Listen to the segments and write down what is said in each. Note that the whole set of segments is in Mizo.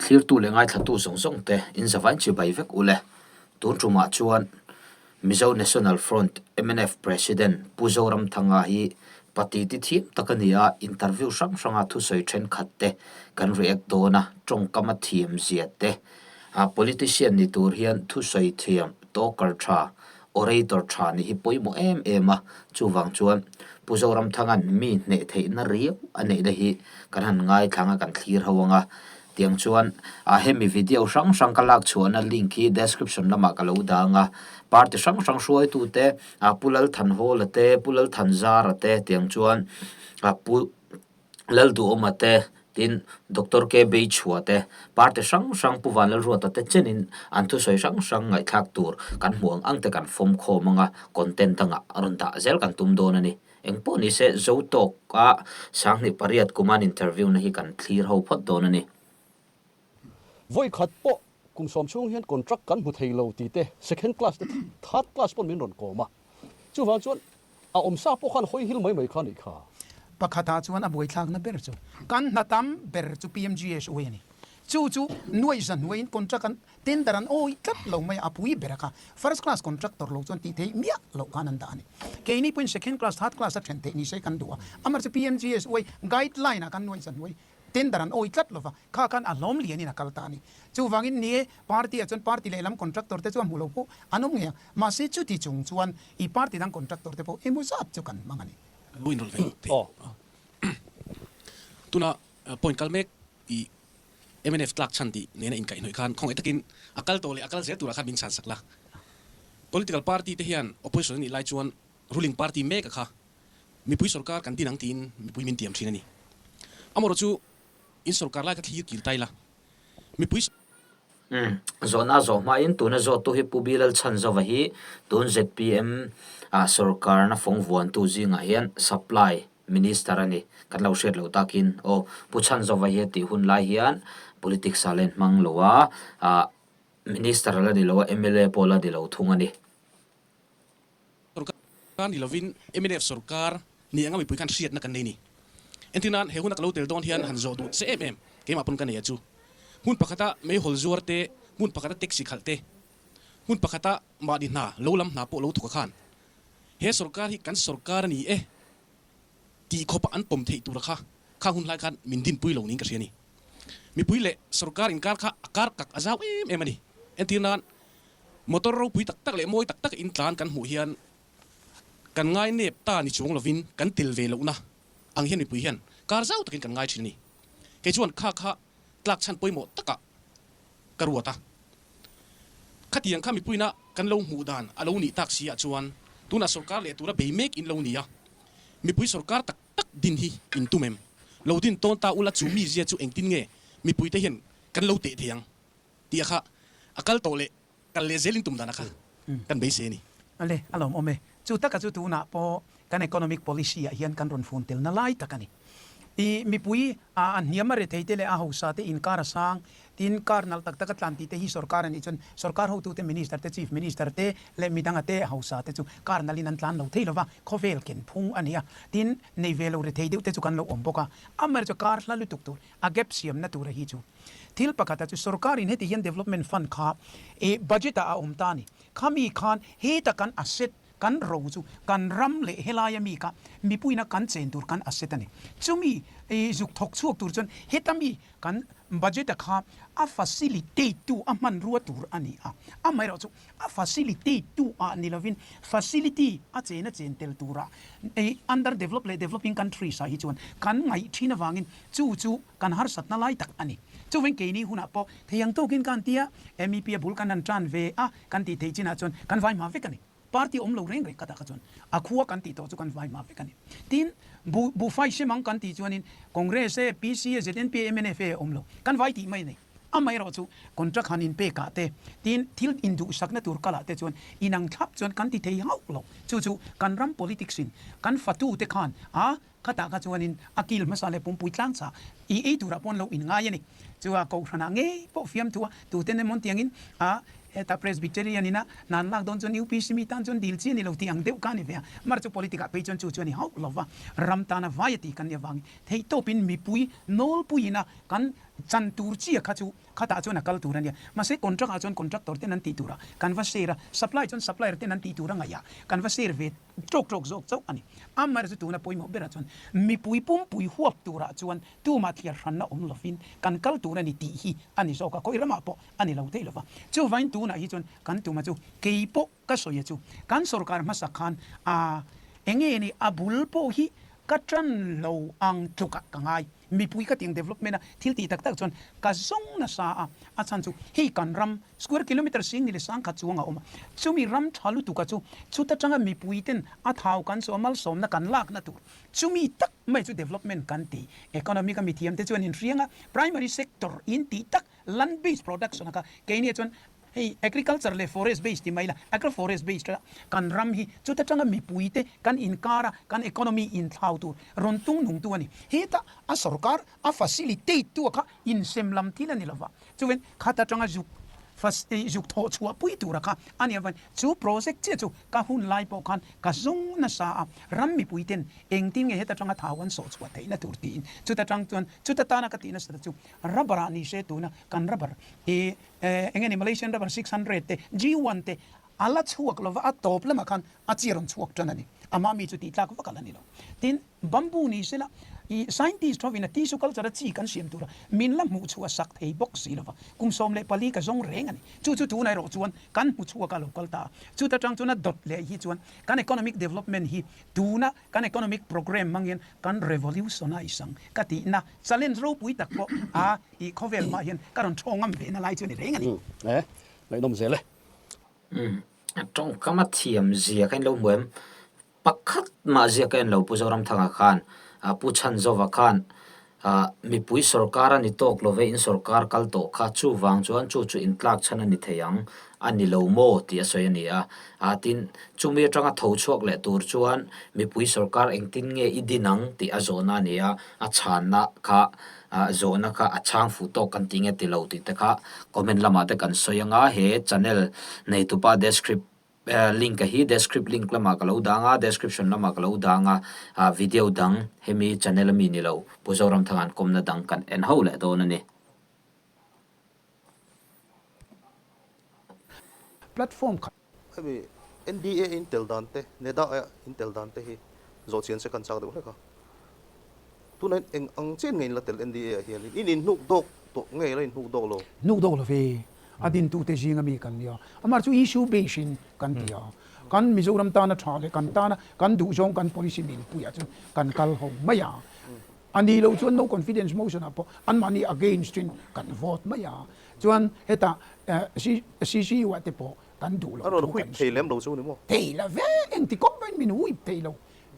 Thlirtu leh ngaithlatu zawng zawng te in zavain chibai vek u le. Tun tumah chuan Mizo National Front, mnf, President Pu Zoramthanga hi pati ti thiam tak a ni a, interview hrang hranga thusawi thenkhat te kan react dawn a, tawngkam a thiam zia te, a politician ni tur hian thusawi thiam, talker tha, orator tha nih hi pawimawh em em a, chuvang chuan Pu Zoramthanga'n mi hneh theihna riau a neihna hi kan han ngaithlang a, kan thlir ho ang a, tiang chuan ah hemi video hrang hrang ka lak chhuahna link hi description lamah ka lo dang a, party hrang hrang hruaitute ah Pu Lalthanhawla te, Pu Lalthanzara te tiang chuan ah Pu. Lalduhawma te, tin Doctor K Beichhua te, party hrang hrang Pu Vanlalruata te chenin an thusawi hrang hrang ngaihthlak tur kan hmuh ang ang te kan fawm khawm ang a, content dangah rawn dah zel kan tum dawn a ni. Engpawh ni se Zotawka 2008 kuma an interview na hi kan thlir ho phawt dawn a ni. Vawi khat pawh kum sawm chhung hian contract kan hmu thei lo tih te, second class te third class pawn min rawn kawm a, chuvang chuan A awm sa pawh khan hawi hil mai mai kha a nih kha. Pakhatah chuan a buaithlakna ber chu kan hna tam ber chu PMGSOA a ni. Chu chu nuaih za hnuaiin contract an tender an awih tlat lo mai a, a pui ber a kha. First class contractor lo chuan tih theih miah loh khan an dah a ni. Keini pawhin second class, third class a then theih ni se kan duh a, amaherawhchu PMGSOA guideline ah kan nuaih za hnuai Tender an awi tlat lova, kha khan a hlawm lianin a kal ta a ni. Chuvangin ni e, party ah chuan party lehlam contractor te chu a hmuh lo pawh an awm ngei a, mahse chuti chung chuan i party dang contractor te pawh emaw zat chu kan hmang a ni. Lo inrawlh ve thei. Tuna point kal mek i mnf tlak chhan tih nena inkaihhnawih khan khawngaih takin a kal tawh leh a kal zel turah khan min chhan sak la. Political party te hian opposition a nih lai chuan ruling party mek a kha Mipui sorkar kan din ang tiin mipui min tiam thin a ni. Amaherawh chu in sorkar lai kha thlir kir ta ila, mipui. Umm, zawhna zawh hmain tuna zawttu hi Pu Bilal Chhanzova hi tun zpm ah sorkarna fawng vuantu zingah hian Supply Minister a ni. Kan lo hriat loh takin aw Pu Chhanzova hi a tih hun lai hian politics ah la inhmang lo a, ah Minister a la ni lo a, mla pawh a la ni lo thung a ni. Sorkar ni lovin mnf sorkar ni anga mipui khan hriatna kan nei ni. Entir nan he huna ka lo tel dawn hian han zawh duh che em em keimah pawn ka nei a chu. Hmun pakhata meihawl zuar te, hmun pakhata taxi khalh te, hmun pakhata mahni hna lo lam hna pawh lo thawk a khan he sorkar hi kan sorkar a ni e tih khawpa an pawm theih tura kha khang hun hlai khan min dinpui lo niin ka hria a ni. Mipui leh sorkar inkar kha a kar kak a zau em em a ni. Entir nan Motor ropui tak tak leh mawi tak tak in tlan kan hmuh hian kan ngai nep ta ni chuang lovin kan tel ve lohna ang hian mipui hian kar zau takin kan ngai thin a ni. Kei chuan kha kha tlak chhan pawimawh takah ka ruat a. Khatiang kha mipuina kan lo hmuh dan a lo nih tak si ah chuan tunah sorkar leh tura bei mek in lo ni a. Mipui sorkar tak tak din hi in tum em? Lo din tawn ta ula chu mizia chu engtin nge mipuite hian kan lo teh thei ang? Tih a kha a kal tawh leh kal leh zelin tum dan a kha kan beisei a ni. Ale, a lawm awm e. Chu taka chu tunah pawh kan economic policy ah hian kan rawn fun telna lai tak a ni. I mipui a hniam a rethei te leh a hausa te inkar a sang, tin kar nalh tak tak a tlan tih te hi sorkar a nih chuan sorkar hotute minister te, chief minister te leh midang a te hausa te chu kar nalh in an tlan lo thei lova, khawvel ken phung a ni a. Tin, nei ve lo rethei deuh te chu kan lo awm bawk a. Amaherawhchu kar hla lutuk tur a gap siamna tur a hi chu thil pakhat a chu sorkar in heti hian development fund kha e budget ah a awm ta a ni. Khami khan heta kan asset kan ro chu kan ram leh helai ami kha mipuina kan chen tur kan asset a ni. Chumi e zuk thawk chhuak tur chuan heta mi kan budget a kha a facilitate tu a hmanrua tur a ni a. Amaherawh chu a facilitate tu ah ni lovin facility a chen a chen tel turah e under developed leh developing countries ah hi chuan kan ngaih thin avangin chu chu kan harsatna lai tak a ni. Chuveng keini hunah pawh thei ang tawkin kan tia MEP a bul kan han tan ve a kan tih theih chinah chuan kan vai hma vek a ni. Party awm lo reng reng khatah kha chuan a khua kan tih tawh chu kan vai hma vek a ni. Tin, bu buhfai sem ang kan tih chuanin Congress e, PC e, ZNP e, mnf e a awm lo. Kan vai tih mai a ni. Amaherawh chu contract han inpek ah te, tin thil induhsakna tur kal ah te chuan inang thlap chuan kan ti thei hauh lo. Chu chu kan ram politics in kan fatu te khan a. Khatah kha chuanin a kil hmasa leh pumpui tlang chah i ei turah pawh an lo inngai a ni. Chua Kohhranah ngei pawh fiamthu a, tuten emaw tiangin a heta Presbyterian ina hna an lak dawn chuan UPC mi tan chuan dil chi a ni lo tih ang deuh kha a ni ve a. Mar chu politic ah phei chuan chu chu a ni hauh lo va, ram tana vai a tih kan nih avangin theihtawpin mipui nawlpuiin a kan chan tur chi a kha chu khatah chuan a kal tur a nia. Mahse contract ah chuan contractor ten an tih turah kan va share a, supply chuan supplier ten an tih tur a ngaihah kan va share ve Ṭawk ṭawk zawk chauh a ni. Amaherawhchu chu tuna pawimawh berah chuan mipui pumpui huap turah chuan tumah thliar hranna awm lovin kan kal tur a ni tih hi a ni zawk a, khawi ramah pawh a ni lo thei lova. Chuvangin tunah hi chuan kan tuma chu kei pawh ka sawi a chu kan sorkar hmasa khan a enge ni a bul pawh hi ka ṭan lo ang tlukah ka ngai. Mipui ka tiang development a thil tih tak tak chuan ka zawng nasa a, a chhan chu hei kan ram square kilometre sing ni leh sangkhat chuang a awm a, chumi ram tha lutuk a chu chuta tanga mipui ten a thau kan chu a malsawmna kan lakna tur chumi tak mai chu development kan ti. Economic a mithiam te chuan inhriang a, primary sector in tih tak land based production a kha keini ah chuan Hei agriculture leh forest base ti mai la, agro forest base tha kan ram hi chuta tanga mipui te kan inkar a, kan economy inthlau tur rawn tung nung tu a ni. Heta a sorkar a facilitate tu a kha insem lam thil a ni lova, chuven khata tanga zuk zuk thawh chhuah pui tur a kha a nih avangin chu project chiah chu ka hun lai pawh khan ka zawng nasa a, ram mipui ten engtin nge heta tanga thau an sawh chhuah theihna tur tiin chuta tang chuan chuta tana ka tih nasa ta chu rubber ah ni se tuna kan rubber hi Eng nge ni Malaysian rubber 600 te, G1 te a la chhuak lova a tawp lamah khan a chi rawn chhuak tan a ni. Amah mi chu tih tlak vak a la ni lo. Tin, bamboo ni sela i scientist hovin a tissue culture a chi kan siam tura min la hmuh chhuah sak thei bawk si lova kum 14 ka zawng reng a ni. Chu chu tunah erawh chuan kan hmu chhuak a lo kal ta a. Chuta tang chuan a dawt leh hi chuan kan economic development hi tuna kan economic programme hmang hian kan revolutionise ang ka tihna challenge ropui tak pawh a I khawvel hmah hian ka rawn ṭhaw ngam ve na lai chu a ni reng a ni. E, ngaihnawm zel e. Umm, tawngkam a thiam zia ka en lo hmu em? Pakhat mah zia ka en lo Pu Zoramthanga khan, Pu Chhanzova khan mipui sorkar a ni tawk lo ve, in sorkar kal tawh kha chuvang chuan chu chu intlak chhan a ni thei ang a ni lo maw tih a sawi a ni a. Tin, chumi atanga tho chhuak leh tur chuan mipui sorkar engtin nge i din ang tih a zawhna a ni a, a chhanna kha Zawhna kha a chhang fuh tawk kan ti nge ti lo tih te kha comment lamah te kan sawi anga he channel neitupa descrip link a hi descrip link lamah ka lo dang a description lamah ka lo dang a video dang hemi channel ami ni lo Pu Zoramthanga'n kawmna dang kan en ho leh dawn a ni. Platform khat. Hemi NDA in tel dan te, NEDA in tel dan te hi zawh chian se kan chak deuh hlek a. Tunah hian eng ang chian nge in la tel NDA ah hianin? In inhnuk dawk tawh nge la inhnuk dawk lo? Hnuk dawk lo ve, a dintute zinga mi kan nia. Amah chu issue based in kan ti a. Kan Mizoram tana tha leh kan tana kan duhzawng kan policy milpuiah chuan kan kal ho mai a. A ni lo chuan no confidence motion ah pawh anmahni against in kan vote mai a. Chuan hetah CCU ah te pawh kan duh loh thu kan thei lem lo chu ni maw? Thei la ve, engti kawng pawhin min huip thei lo.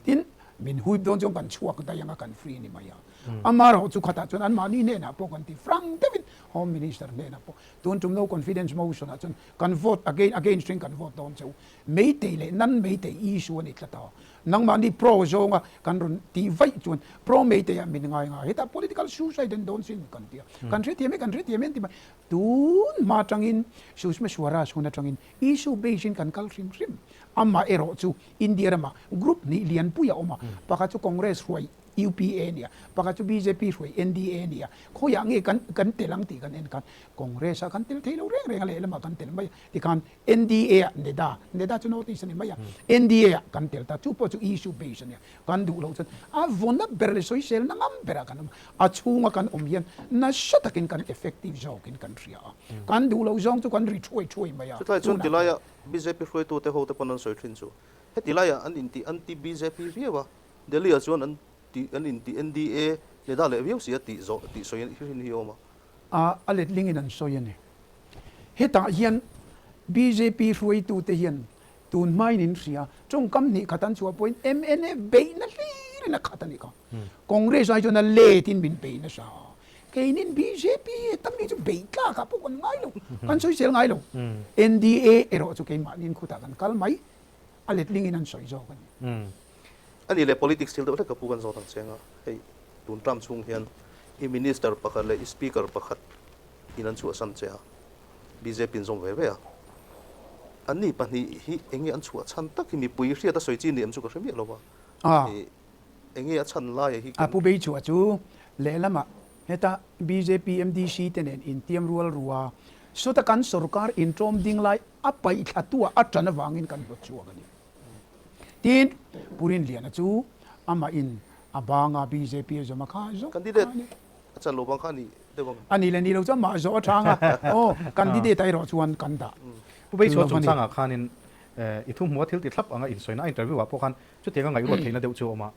Tin, min huip dawn chuan kan chhuak daih anga kan free ni mai a. Amaherawh chu khatah chuan anmahni hnenah pawh kan ti frank deuhin Home Minister hnenah pawh tun tum no confidence motion ah chuan kan vote again against in kan vote dawn che u. Meitei leh nan meitei issue a ni tlat a. Nangmahni pro zawnga kan rawn tih vaih chuan pro meitei ah min ngai nga hetah political suicide an dawn sin kan ti a. Kan hrethiam e kan hrethiam e an ti mai. Tun hma atangin Sushma Swaraj hun atangin issue based in kan kal hrim hrim. Amah erawh chu India ramah group hnih lianpui a awm a, pakhat chu Congress hruai UPA a nia, pakhat chu bjp hruai NDA a nia. Khawiah nge kan kan tel ang tih kan en khan Congress ah kan tel thei lo reng reng a, lehlamah kan tel mai a. Tikhan NDA ah NEDA, NEDA chu North East a ni mai a, NDA ah kan tel ta, chu pawh chu issue based a nia. Kan duh loh chuan a vawna ber leh sawiselna ngam berah kan awm a, a chhunga kan awm hian nasa takin kan effective zawkin kan hria a, kan duh loh zawng chu kan ri thuai thuai mai a. Chutlai chuan tilaia bjp hruaitute hote pawn an sawi thin chu heti laiah an inti anti-bjp viau a, Delhi-ah chuan an ti an inti NDA NEDA leh viau si a tih zawh tih sawi hrin hi a awm a. A letlingin an sawi a ni. Hetah hian bjp hruaitute hian Tun hmain in hria, tawngkam hnih khat an chhuah pawhin mnf beihna hlirin a khat a nih kha. Congress ai chuan a let in min bei nasa a, keinin bjp heta mi chu beih tlak ah pawh kan ngai lo, kan sawisel ngai lo. NDA erawh chu keimahniin khutah kan kal mai, a letling in an sawi zawk a ni. A nih leh politics thil deuh hlek ka pu kan zawt ang che anga, hei tun term chhung hian i minister pakhat leh i speaker pakhat in an chhuahsan che a, bjp in zawm ve ve a. Anni pahnih hi enge an chhuah chhan tak hi mipui hriat a sawi chi ni em chu ka hre miah lo va. Enge a chhan laia hi kan. A pu bei chhuah chu lehlamah heta bjp MDC te nen intiam rual rua sawta kan sorkar intawm ding lai a paih thla tua a tan avangin kan hlawt chhuak a ni. Tin, Pu Rinliana chu amah in a banga bjp a zawm a kha zawk kha a ni. A chan lo bang kha a ni deuh ang. A ni le ni lo chu amah zawh a chang a, aw candidate ah erawh chuan kan dah Pu Beichhua chungchangah khanin i thu hmua thil ti thlap anga insawi na a interview ah pawh khan chutianga ngaihruat theihna deuh chu a awm a.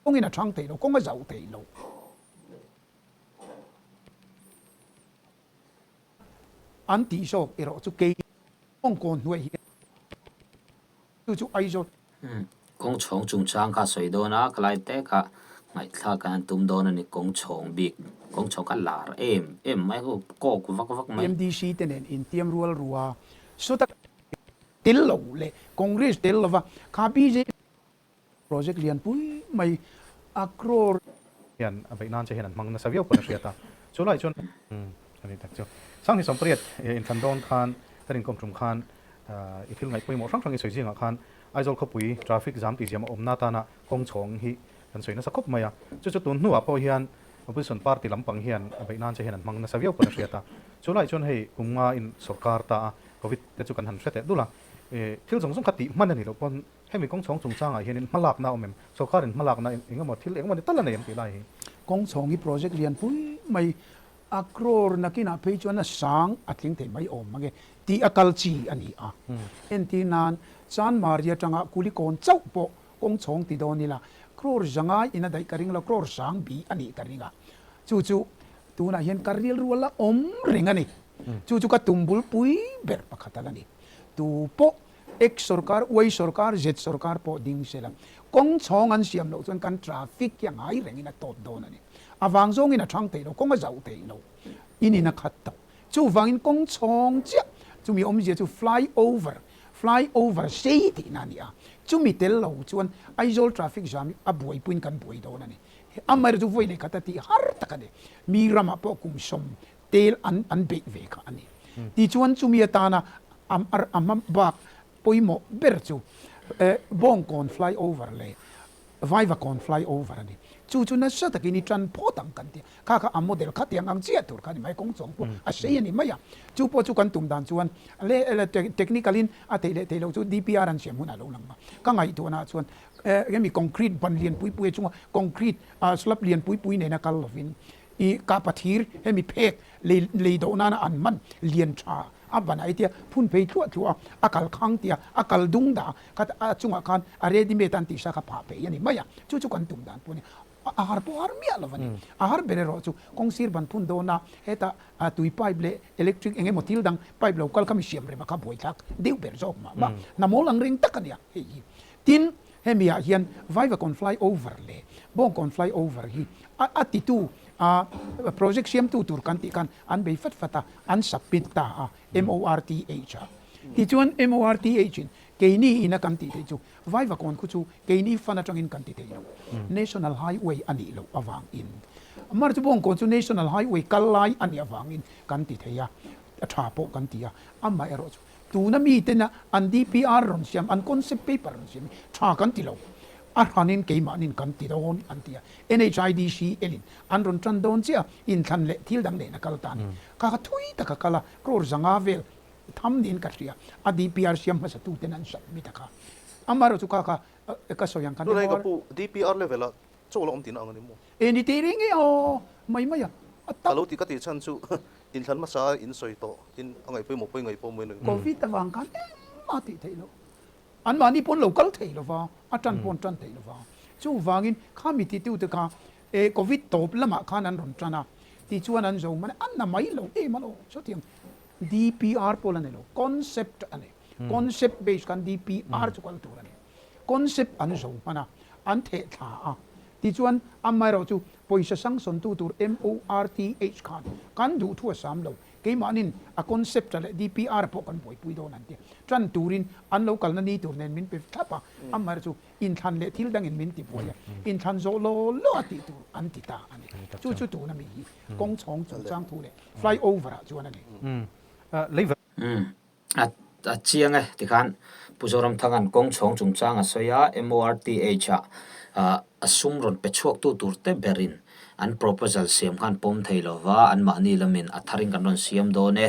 Kawngin a chhang thei lo, kawng a zauh thei lo. An tih zawk erawh chu kei kawng kawn hnuai hian chu chu Aizawl. Kawng chhawng chungchang kha a sawi dawn a, ka lai te kha ngaihthlak an tum dawn a ni, kawng chhawng bik, kawng chhawng kha lar em em mai ho, kawk vak vak mai. MDC te nen intiam rual rua sawta tel lo leh Congress tel lova kha bjp Project lian pui mai a crore. Hian a beih nan che hian an hmang nasa viau pawn a hriat a, chu lai chuan a ni tak chu. Sanghni Sawmpariat inthlan dawn khan kan inkawm tum khan i thil ngaih pawimawh hrang hrang i sawi zingah khan Aizawl khawpui traffic jam tih ziam a awmna atana kawng chhawng hi kan sawi nasa khawp mai a, chu chu tun hnuah pawh hian Opposition party lampang hian a beih nan che hian an hmang nasa viau pawn a hriat a, chu lai chuan hei kum nga in sawrkar ta a Covid te chu kan han hre teh dul a, thil zawng zawng kha tih hman a ni loh pawn Hemi kawng chhawng chungchangah hianin hmalakna a awm em? Sawrkarin hmalakna eng emaw thil eng emaw ni tal a nei em tih lai hi? Kawng chhawng hi project lian pui mai a crore nakinah phei chuan a sang a tling thei mai awm mange tih a kal chi a ni a. Entir nan Chanmari atanga Kulikawn chauh pawh kawng chhawng ti dawn ila crore zangai in a daih ka ring lo, crore sang bi a nih ka ring a. Chu chu tunah hian ka rilru a la awm reng a ni. Chu chu ka tum bulpui ber pakhat a la ni. Tu pawh X sorkar, Y sorkar, Z sorkar pawh ding se la, kawng chhawng an siam loh chuan kan traffic hi a ngai rengin a tawt dawn a ni. A vang zawngin a thang thei lo, kawng a zauh thei lo, in in a khat tawh. Chuvangin kawng chhawng chiah, chumi awmzia chu fly over, fly over sei tihna a ni a. Chumi tel lo chuan Aizawl traffic jam hi a buaipuiin kan buai dawn a ni. Amaherawhchu vawi leh khat a tih har tak a ni. Mi ramah pawh kum sawm tel an an beih ve kha a ni. Tichuan chumi atana a a hma bak pawimawh ber chu Bawngkawn flyover leh Vaivakawn flyover a ni. Chu chu nasa takin i tan phawt ang kan ti a, kha kha a model khatiang ang chiah tur kha a ni mai, kawng chawng pawh a sei a ni mai a. Chu pawh chu kan tum dan chuan le technical in a theih leh theih loh chu DPR an siam hunah a lo lang a. Ka ngaihtuahnaah chuan hemi concrete ban lian pui pui a chunga concrete slab lian pui pui nena kal lovin I kapa thir hemi phek lei lei doh nana an hman lian tha a ban a itia phun phei thluah thluah a, a kal khang tia a kal dung dah kha a chungah khan a ready made an tih sa kha phah phei a ni mai a, chu chu kan tum dan pawh a ni. A har pawh har miah lo a ni. A har ber erawh chu kawng sir ban phun dawn a hetah tui pipe leh electric eng emaw thil dang pipe lo kal kha mi siam rem a kha buaithlak deuh ber zawk mah mah. Hnamawl ang reng tak a nia hei hi. Tin, Hemi ah hian Vaivakawn flyover leh Bawngkawn flyover hi a titu a project siamtu tur kan tih khan an bei fat fat a, an submit ta a MORTH ah. Tichuan MORTH in keini ina kan tih theih chu Vaivakawn khu chu keini fund atangin kan ti thei lo, National Highway a nih loh avangin. Amar chu Bawngkawn chu National Highway kal lai a nih avangin kan ti thei a, a tha pawh kan ti a, amaherawh chu Tuna mitena an DPR rawn siam, an concept paper rawn siam hi tha kan ti lo. A hranin keimahnin kan ti dawn an ti a. NHIDC elin an rawn tan dawn chiah a, inthlan leh thil dang nen a kal ta a ni. Kha kha thui taka kal a, crore zanga vel tham niin ka hria. A DPR siam hmasa tuten an submit a kha. Amaherawhchu kha kha ka sawi ang khan. Tunah hi ka pu DPR level ah chaw la awm tihna ang a ni maw? E ni teh reng e aw, mai mai a, a tam. Ka lo ti ka tih chhan chu inthlan hmasa a in sawi tawh tin a ngaih pawimawh pawh i ngaih pawh mawi lo. Covid avang khan engmah tih theih loh, anmahni pawn lo kal thei lova, a tan pawn tan thei lova, chuvangin khami titute kha e Covid tawp lamah khan an rawn tan a, tichuan an zo man a na mai lo em alawm, sawtiang DPR pawh la ni lo, concept a ni, concept base khan DPR chu kal tur a ni, concept an zo hman a, an theh thla a. Tichuan, amaherawh chu Pawisa sangsawntu tur MORTH khan kan duh thu a sam lo. Keimahnin a concept-a leh DPR-a pawh kan buaipui dawn an ti. Tan turin an lo kalna ni tur nen min pe thlap a, amaherawhchu chu inthlan leh thil dangin min ti buai a, inthlan zawh law law a tih tur an ti ta a ni. Chu chu tuna mi hi kawng chhawng chungchang thu leh flyover-ah chuan a ni. Umm a a chiang e tikhan Pu Zoramthanga'n kawng chhawng chungchang a sawi a, MORTH ah ah a sum rawn pe chhuak tu tur te berin an proposal siam khan pawm thei lo va, anmahni lamin a tharin kan rawn siam dawn e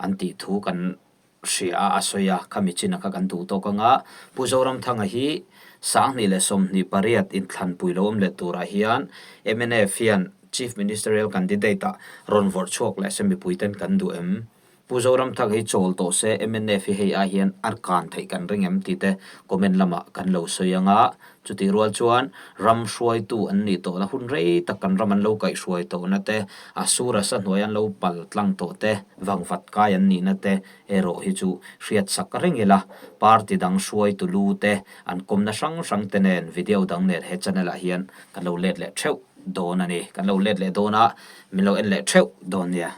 an tih thu kan hria a, a sawi a, khami chin a kha kan duh tawk anga Pu Zoramthanga hi 2028 inthlanpui lo awm leh turah hian mnf hian Chief Ministerial Candidate ah rawn vawrh chhuak leh se mipui ten kan duh em? Pu Zoramthanga hi chawl tawh se mnf hi hei ai hian a kan theih kan ring em tih te comment lamah kan lo sawi ang a, chutih rual chuan ram hruaitu an nih tawhna hun rei tak kan ram an lo kaihhruai tawhna te, a sur a sa hnuai an lo pal tlang tawh te, vangvat kai an nihna te erawh hi chu hriat sak reng ila, party dang hruaitu lu te an kawmna hrang hrang te nen video dang nen he channel ah hian kan lo let leh theuh dawn a ni. Kan lo let leh dawn a, min lo en leh theuh dawn nia.